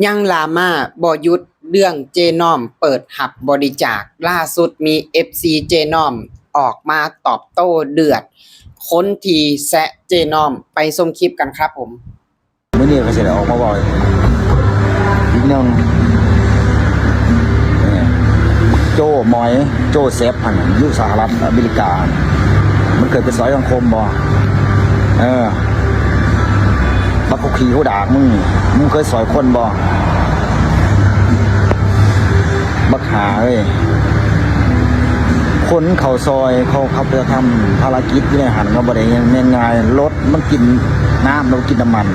ຍັງດຣາມາບໍ່ຢຸດເລື່ອງເຈນ້ອມເປີດຮັບບໍລິຈາກ, ລ່າສຸດມີເອັຟຊີເຈນ້ອມອອກມາຕອບໂຕ້ເດືອດ ຄົນທີ່ແຊະເຈນ້ອມ. ໄປຊົມຄລິບກັນຄັບຜົມ. ມື້ນີ້ກໍຊິໄດ້ອອກມາເວົ້າອີກໜຶ່ງ ໂຈ້ໝອຍ ໂຈເຊັບຫັ້ນ ຢູ່ສະຫະລັດອາເມລິກາ ມັນເຄີຍໄປຊ່ອຍສັງຄົມບໍ່? ເອີ ບັກຄຸກຂີ້ຫົວດາກມຶງ ມຶງເຄີຍຊ່ອຍຄົນບໍ່? ບັກຫ່າເອີຍ ຄົນເຂົາຊ່ອຍ ເຂົາ ເຂົາໄປທຳພາລະກິດຢູ່ໃນຫັ້ນ ກໍບໍ່ໄດ້ແມ່ນງ່າຍ ລົດ ມັນກິນນ້ຳ ແລ້ວກິນນ້ຳມັນ.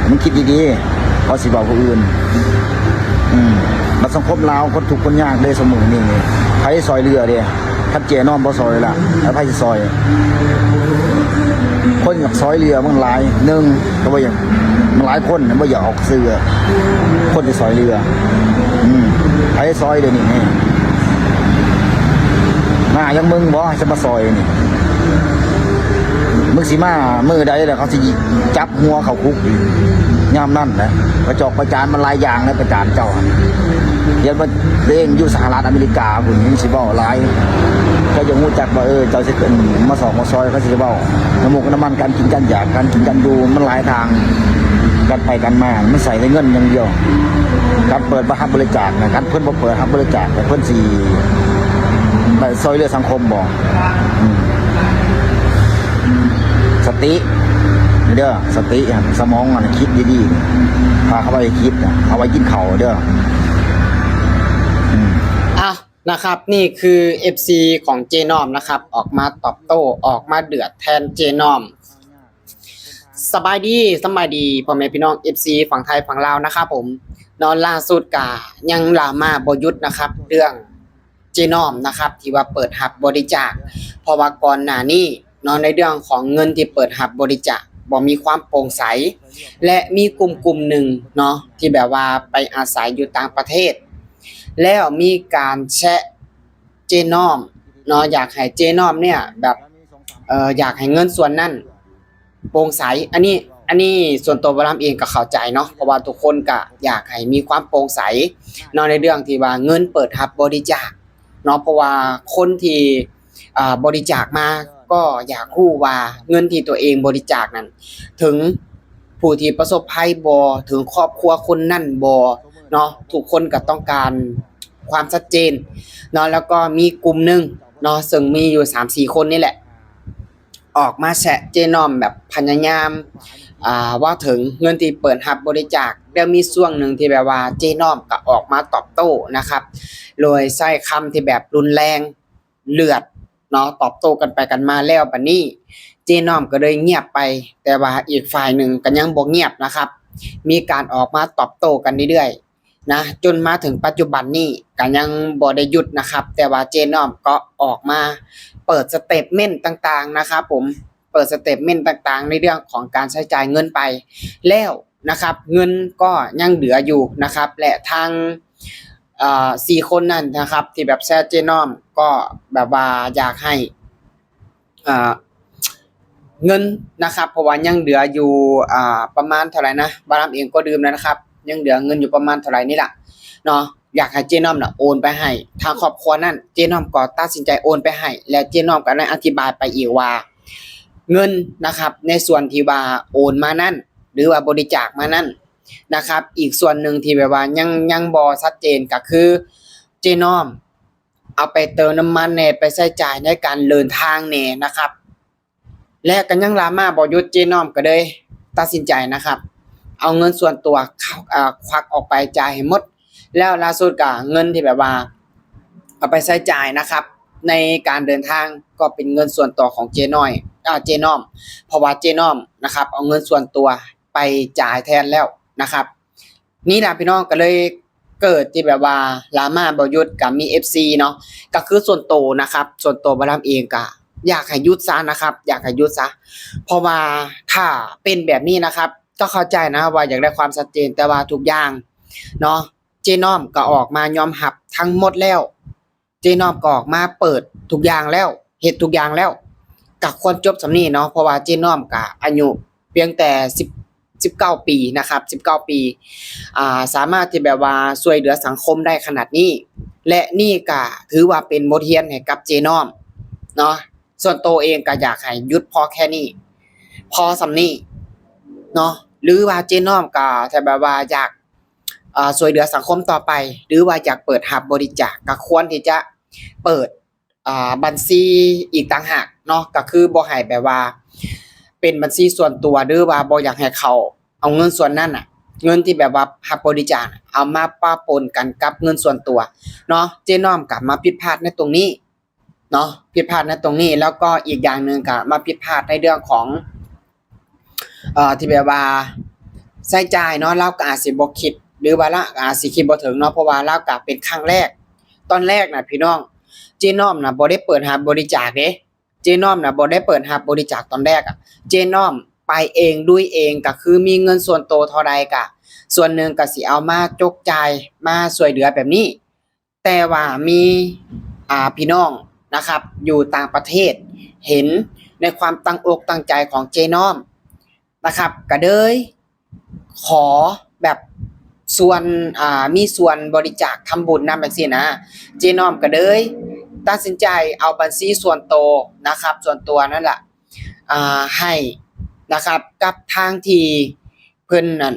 ມຶງຄິດດີໆ ເຂົາຊິເວົ້າຜູ້ອື່ນ. ອືມ ບັດສັງຄົມລາວ ຄົນທຸກຄົນຍາກເດ້ ຊຸມື້ນີ້ນີ້ ໃຜຊ່ອຍເຫຼືອເດ້? ຄັນເຈນ້ອມບໍ່ຊ່ອຍລະ ແລ້ວໃຜຊິຊ່ອຍ? ຄົນຢາກຊ່ອຍເຫຼືອມັນຫຼາຍ ໜຶ່ງ ກໍບໍ່ຢາກ ມັນຫຼາຍຄົນບໍ່ຢາກອອກຊື່ ຄົນທີ່ຊ່ອຍເຫຼືອ. ອືມ ໃຜຊ່ອຍດຽວນີ້? ໜ້າຢ່າງມຶງບໍ່ ຈະມາຊ່ອຍນີ້? ມຶງຊິມາມື້ໃດ ແລ້ວເຂົາຊິຈັບຫົວເຂົ້າຄຸກອີກ ຍາມນັ້ນນະ. ປະຈອກປະຈານມັນຫຼາຍຢ່າງນະ ປະຈານເຈົ້າ ດຽວມາເລງຢູ່ສະຫະລັດອາເມລິກາພຸ້ນ ຍັງຊິເວົ້າຫຼາຍ. ເຈົ້າຈະຮູ້ຈັກວ່າ ເອີ ເຈົ້າຊິຂຶ້ນມາຊອກມາຊອຍ ເຂົາຊິເວົ້າ ນ້ຳມູກນ້ຳມັນ ການກິນການຢາກ ການກິນການຢູ່ ມັນຫຼາຍທາງ ການໄປການມາ ມັນໃຊ້ແຕ່ເງິນຢ່າງດຽວ. ການເປີດຮັບບໍລິຈາກນະ ຄັນເພິ່ນບໍ່ເປີດຮັບບໍລິຈາກ ແລ້ວເພິ່ນຊິໄດ້ຊ່ອຍເຫຼືອສັງຄົມບໍ່? ອືມ ສະຕິເດີ ສະຕິ ສະໝອງຫັ້ນ ຄິດດີໆ ພາເຂົາໄປຄິດນະ ເອົາໄວ້ກິນເຂົ້າເດີ. ອືມ ອ່ະ ນະຄັບ ນີ້ຄືເອັຟຊີຂອງເຈນ້ອມນະຄັບ ອອກມາຕອບໂຕ້ ອອກມາເດືອດແທນເຈນ້ອມ. ສະບາຍດີ ສະບາຍດີພໍ່ແມ່ພີ່ນ້ອງເອັຟຊີຝັ່ງໄທຝັ່ງລາວນະຄັບຜົມເນາະ. ລ່າສຸດກະຍັງດຣາມາບໍ່ຢຸດນະຄັບ ເລື່ອງເຈນ້ອມນະຄັບ ທີ່ວ່າເປີດຮັບບໍລິຈາກ ເພາະວ່າກ່ອນໜ້ານີ້ເນາະ ໃນເລື່ອງຂອງເງິນທີ່ເປີດຮັບບໍລິຈາກ ບໍ່ມີຄວາມໂປ່ງໃສ ແລະ ມີກຸ່ມກຸ່ມໜຶ່ງເນາະ ທີ່ແບບວ່າໄປອາໄສຢູ່ຕ່າງປະເທດ ແລ້ວມີການແຊະເຈນ້ອມເນາະ ຢາກໃຫ້ເຈນ້ອມເນີ້ຍແບບ ເອີ ຢາກໃຫ້ເງິນສ່ວນນັ້ນໂປ່ງໃສ. ອັນນີ້ ອັນນີ້ສ່ວນຕົວບ່າວລຳເອງກໍເຂົ້າໃຈເນາະ ເພາະວ່າທຸກຄົນກໍຢາກໃຫ້ມີຄວາມໂປ່ງໃສເນາະ ໃນເລື່ອງທີ່ວ່າເງິນເປີດຮັບບໍລິຈາກເນາະ ເພາະວ່າຄົນທີ່ ອ່າ ບໍລິຈາກມາກໍຢາກຮູ້ວ່າເງິນທີ່ຕົວເອງບໍລິຈາກນັ້ນ ເຖິງຜູ້ທີ່ປະສົບໄພບໍ່ ເຖິງຄອບຄົວຄົນນັ້ນບໍ່ເນາະ. ທຸກຄົນກໍຕ້ອງການຄວາມຊັດເຈນເນາະ. ແລ້ວກໍມີກຸ່ມໜຶ່ງເນາະ ເຊິ່ງມີຢູ່ສາມສີ່ຄົນນີ້ແຫຼະ ອອກມາແຊະເຈນ້ອມ ແບບພະຍາຍາມ ອ່າ ເວົ້າເຖິງເງິນທີ່ເປີດຮັບບໍລິຈາກ ແລ້ວມີຊ່ວງໜຶ່ງທີ່ແບບວ່າເຈນ້ອມກໍອອກມາຕອບໂຕ້ນະຄັບ ໂດຍໃຊ້ຄຳທີ່ແບບຮຸນແຮງ ເດືອດເນາະ ຕອບໂຕ້ກັນໄປກັນມາ. ແລ້ວບັດນີ້ເຈນ້ອມກໍເລີຍງຽບໄປ ແຕ່ວ່າອີກຝ່າຍໜຶ່ງກໍຍັງບໍ່ງຽບນະຄັບ ມີການອອກມາຕອບໂຕ້ກັນເລື້ອຍໆນະ ຈົນມາເຖິງປັດຈຸບັນນີ້ກໍຍັງບໍ່ໄດ້ຢຸດນະຄັບ. ແຕ່ວ່າເຈນ້ອມກໍອອກມາເປີດສະເຕດເມັນຕ່າງໆນະຄັບຜົມ ເປີດສະເຕດເມັນຕ່າງໆ ໃນເລື່ອງຂອງການໃຊ້ຈ່າຍເງິນໄປແລ້ວນະຄັບ ເງິນກໍຍັງເຫຼືອຢູ່ນະຄັບ ແລະ ທາງ ເອີ ສີ່ຄົນນັ້ນນະຄັບ ທີ່ແບບແຊະເຈນ້ອມ ກໍແບບວ່າຢາກໃຫ້ ເອີ ເງິນນະຄັບ ເພາະວ່າຍັງເຫຼືອຢູ່ ອ່າ ປະມານເທົ່າໃດນະ ບ່າວລຳເອງກໍລືມແລ້ວນະຄັບ ຍັງເຫຼືອເງິນຢູ່ປະມານເທົ່າໃດນີ້ລະເນາະ ຢາກໃຫ້ເຈນ້ອມນະໂອນໄປໃຫ້ທາງຄອບຄົວນັ້ນ. ເຈນ້ອມກໍຕັດສິນໃຈໂອນໄປໃຫ້ ແລະ ເຈນ້ອມກໍໄດ້ອະທິບາຍໄປອີກວ່າ ເງິນນະຄັບ ໃນສ່ວນທີ່ວ່າໂອນມານັ້ນ ຫຼືວ່າບໍລິຈາກມານັ້ນນະຄັບ ອີກສ່ວນໜຶ່ງທີ່ແບບວ່າຍັງ ຍັງບໍ່ຊັດເຈນກໍຄື ເຈນ້ອມເອົາໄປເຕີມນ້ຳມັນແດ່ ໄປໃຊ້ຈ່າຍໃນການເດີນທາງແດ່ນະຄັບ ແລະ ກໍຍັງດຣາມາບໍ່ຢຸດ. ເຈນ້ອມກໍເລີຍຕັດສິນໃຈນະຄັບ ເອົາເງິນສ່ວນຕົວ ເອີ ຄວັກອອກໄປຈ່າຍໃຫ້ໝົດ. ແລ້ວລ່າສຸດກໍເງິນທີ່ແບບວ່າເອົາໄປໃຊ້ຈ່າຍນະຄັບ ໃນການເດີນທາງ ກໍເປັນເງິນສ່ວນຕົວຂອງເຈນ້ອຍ ອາ ເຈນ້ອມ ເພາະວ່າເຈນ້ອມນະຄັບ ເອົາເງິນສ່ວນຕົວໄປຈ່າຍແທນແລ້ວນະຄັບ. ນີ້ລະພີ່ນ້ອງ ກໍເລີຍເກີດທີ່ແບບວ່າດຣາມາບໍ່ຢຸດ ກໍມີເອັຟຊີເນາະ ກໍຄືສ່ວນໂຕນະຄັບ ສ່ວນໂຕບ່າວລຳເອງກໍຢາກໃຫ້ຢຸດຊະນະຄັບ ຢາກໃຫ້ຢຸດຊະ ເພາະວ່າຖ້າເປັນແບບນີ້ນະຄັບ ກໍເຂົ້າໃຈນະວ່າຢາກໄດ້ຄວາມຊັດເຈນ ແຕ່ວ່າທຸກຢ່າງເນາະ ເຈນ້ອມກໍອອກມາຍອມຮັບທັງໝົດແລ້ວ ເຈນ້ອມກໍອອກມາເປີດທຸກຢ່າງແລ້ວ ເຮັດທຸກຢ່າງແລ້ວ ກໍຄວນຈົບສ່ຳນີ້ເນາະ ເພາະວ່າເຈນ້ອມກໍອາຍຸພຽງແຕ່ສິບ ສິບເກົ້າປີນະຄັບ ສິບເກົ້າປີ ອ່າ ສາມາດທີ່ແບບວ່າຊ່ວຍເຫຼືອສັງຄົມໄດ້ຂະໜາດນີ້ ແລະ ນີ້ກະຖືວ່າເປັນບົດຮຽນໃຫ້ກັບເຈນ້ອມເນາະ. ສ່ວນໂຕເອງກະຢາກໃຫ້ຢຸດພໍແຄ່ນີ້ ພໍສ່ຳນີ້ເນາະ ຫຼືວ່າເຈນ້ອມກະ ຖ້າແບບວ່າຢາກ ອ່າ ຊ່ວຍເຫຼືອສັງຄົມຕໍ່ໄປ ຫຼືວ່າຢາກເປີດຮັບບໍລິຈາກ ກະຄວນທີ່ຈະເປີດ ອ່າ ບັນຊີອີກຕ່າງຫາກເນາະ ກະຄືບໍ່ໃຫ້ແບບວ່າເປັນບັນຊີສ່ວນຕົວ ຫຼືວ່າບໍ່ຢາກໃຫ້ເຂົາເອົາເງິນສ່ວນນັ້ນນະ ເງິນທີ່ແບບວ່າຮັບບໍລິຈາກນະ ເອົາມາປະປົນກັນກັບເງິນສ່ວນຕົວເນາະ. ເຈນ້ອມກະມາຜິດພາດໃນຕົງນີ້ເນາະ ຜິດພາດໃນຕົງນີ້ ແລ້ວກໍອີກຢ່າງໜຶ່ງກະມາຜິດພາດໃນເລື່ອງຂອງ ເອີ ທີ່ແບບວ່າໃຊ້ຈ່າຍເນາະ ລາວກໍອາດຊິບໍ່ຄິດ ຫຼືວ່າລາວກໍອາດຊິຄິດບໍ່ເຖິງເນາະ ເພາະວ່າລາວກໍເປັນຄັ້ງແລກ. ຕອນແລກນະພີ່ນ້ອງ ເຈນ້ອມນະບໍ່ໄດ້ເປີດຮັບບໍລິຈາກເດ້ ເຈນ້ອມນະບໍ່ໄດ້ເປີດຮັບບໍລິຈາກຕອນແລກອະ ເຈນ້ອມໄປເອງ ລຸຍເອງ ກໍຄືມີເງິນສ່ວນໂຕເທົ່າໃດກະ ສ່ວນໜຶ່ງກະຊິເອົາມາຈົກຈ່າຍ ມາຊ່ວຍເຫຼືອແບບນີ້. ແຕ່ວ່າມີ ອ່າ ພີ່ນ້ອງນະຄັບ ຢູ່ຕ່າງປະເທດເຫັນໃນຄວາມຕັ້ງອົກຕັ້ງໃຈຂອງເຈນ້ອມນະຄັບ ກະເລີຍຂໍແບບສ່ວນ ອ່າ ມີສ່ວນບໍລິຈາກທຳບຸນນຳຈັ່ງຊີ້ນະ. ເຈນ້ອມກະເລີຍຕັດສິນໃຈເອົາບັນຊີສ່ວນໂຕນະຄັບ ສ່ວນຕົວນັ້ນລະ ອ່າ ໃຫ້ນະຄັບ ກັບທາງທີ່ເພິ່ນນັ້ນ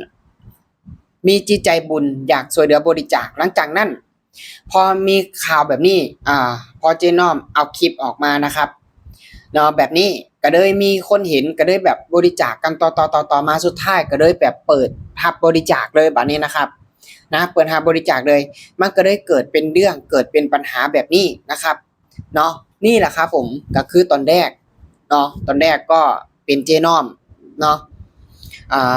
ມີຈິດໃຈບຸນຢາກຊ່ວຍເຫຼືອບໍລິຈາກ. ຫຼັງຈາກນັ້ນ ພໍມີຂ່າວແບບນີ້ ອາ ພໍເຈນ້ອມເອົາຄລິບອອກມານະຄັບເນາະ ແບບນີ້ກະເລີຍມີຄົນເຫັນ ກະເລີຍແບບບໍລິຈາກກັນຕໍ່ໆໆໆມາ ສຸດທ້າຍກະເລີຍແບບເປີດຮັບບໍລິຈາກເລີຍບາດນີ້ນະຄັບນະ ເປີດຮັບບໍລິຈາກເລີຍ ມັນກະເລີຍເກີດເປັນເລື່ອງ ເກີດເປັນບັນຫາແບບນີ້ນະຄັບເນາະ. ນີ້ແຫຼະຄັບຜົມ ກະຄືຕອນແລກເນາະ ຕອນແລກກໍເປັນເຈນ້ອມເນາະ ອາ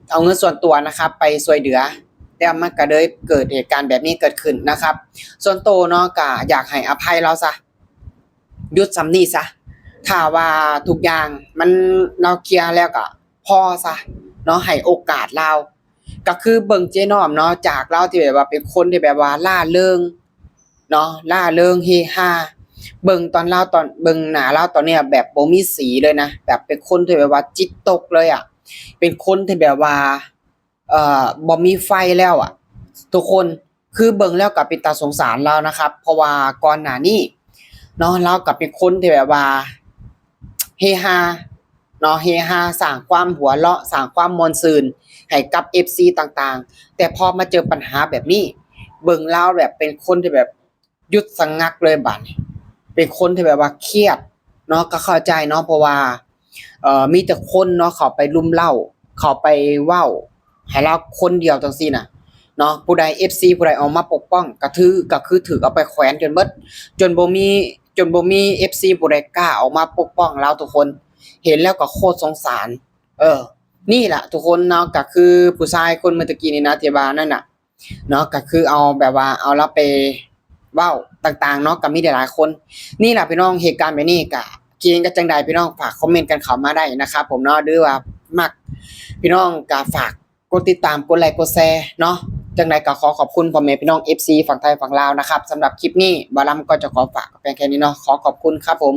ເອົາເງິນສ່ວນຕົວນະຄັບໄປຊ່ວຍເຫຼືອ ແລ້ວມັນກະເລີຍເກີດເຫດການແບບນີ້ເກີດຂຶ້ນນະຄັບ. ສ່ວນໂຕເນາະ ກະຢາກໃຫ້ອະໄພລາວຊະ ຢຸດສ່ຳນີ້ຊະ ຖ້າວ່າທຸກຢ່າງມັນ ລາວເຄຍແລ້ວກະພໍຊະເນາະ ໃຫ້ໂອກາດລາວ. ກະຄືເບິ່ງເຈນ້ອມເນາະ ຈາກລາວທີ່ແບບວ່າເປັນຄົນທີ່ແບບວ່າລ່າເລີງເນາະ ລ່າເລີງເຮຮາ ເບິ່ງຕອນລາວ ຕອນ ເບິ່ງໜ້າລາວຕອນນີ້ແບບບໍ່ມີສີເລີຍນະ ແບບເປັນຄົນທີ່ແບບວ່າຈິດຕົກເລີຍອະ ເປັນຄົນທີ່ແບບວ່າ ເອີ ບໍ່ມີໄຟແລ້ວອະທຸກຄົນ. ຄືເບິ່ງແລ້ວກະເປັນຕາສົງສານລາວນະຄັບ ເພາະວ່າກ່ອນໜ້ານີ້ເນາະ ລາວກະເປັນຄົນທີ່ແບບວ່າເຮຮາເນາະ ເຮຮາ ສ້າງຄວາມຫົວເລາະ ສ້າງຄວາມມ່ວນຊື່ນໃຫ້ກັບເອັຟຊີຕ່າງໆ ແຕ່ພໍມາເຈີບັນຫາແບບນີ້ ເບິ່ງລາວແບບເປັນຄົນທີ່ແບບຢຸດສະຫງັກເລີຍບາດນີ້ ເປັນຄົນທີ່ແບບວ່າຄຽດເນາະ ກະເຂົ້າໃຈເນາະ ເພາະວ່າ ເອີ ມີແຕ່ຄົນເນາະ ເຂົ້າໄປລຸມເລົ້າ ເຂົ້າໄປເວົ້າໃຫ້ລາວຄົນດຽວຈັ່ງຊີ້ນະເນາະ. ຜູ້ໃດ ເອັຟຊີ ຜູ້ໃດອອກມາປົກປ້ອງ ກະຖື ກະຄືຖືກເອົາໄປແຂວນຈົນເບິດ ຈົນບໍ່ມີ ຈົນບໍ່ມີເອັຟຊີ ຜູ້ໃດກ້າອອກມາປົກປ້ອງລາວທຸກຄົນ. ເຫັນແລ້ວກະໂຄດສົງສານ. ເອີ ນີ້ລະທຸກຄົນເນາະ ກະຄືຜູ້ຊາຍຄົນເມື່ອຕະກີ້ນີ້ນະ ທີ່ວ່ານັ້ນນະ ເນາະ ກະຄືເອົາແບບວ່າເອົາລາວໄປເວົ້າຕ່າງໆເນາະ ກະມີຫຼາຍໆຄົນ. ນີ້ລະພີ່ນ້ອງ ເຫດການແບບນີ້ກະຄິດເຫັນກັນຈັ່ງໃດ ພີ່ນ້ອງຝາກຄອມເມັນກັນເຂົ້າມາໄດ້ນະຄັບຜົມເນາະ ຫຼືວ່າມັກ ພີ່ນ້ອງກະຝາກກົດຕິດຕາມ ກົດໄລ ກົດແຊເນາະ. ຈັ່ງໃດກະຂໍຂອບຄຸນພໍ່ແມ່ພີ່ນ້ອງ ເອັຟຊີ ຝັ່ງໄທຝັ່ງລາວນະຄັບ. ສຳລັບຄລິບນີ້ ບ່າວລຳກໍຈະຂໍຝາກພຽງແຄ່ນີ້ເນາະ ຂໍຂອບຄຸນຄັບຜົມ.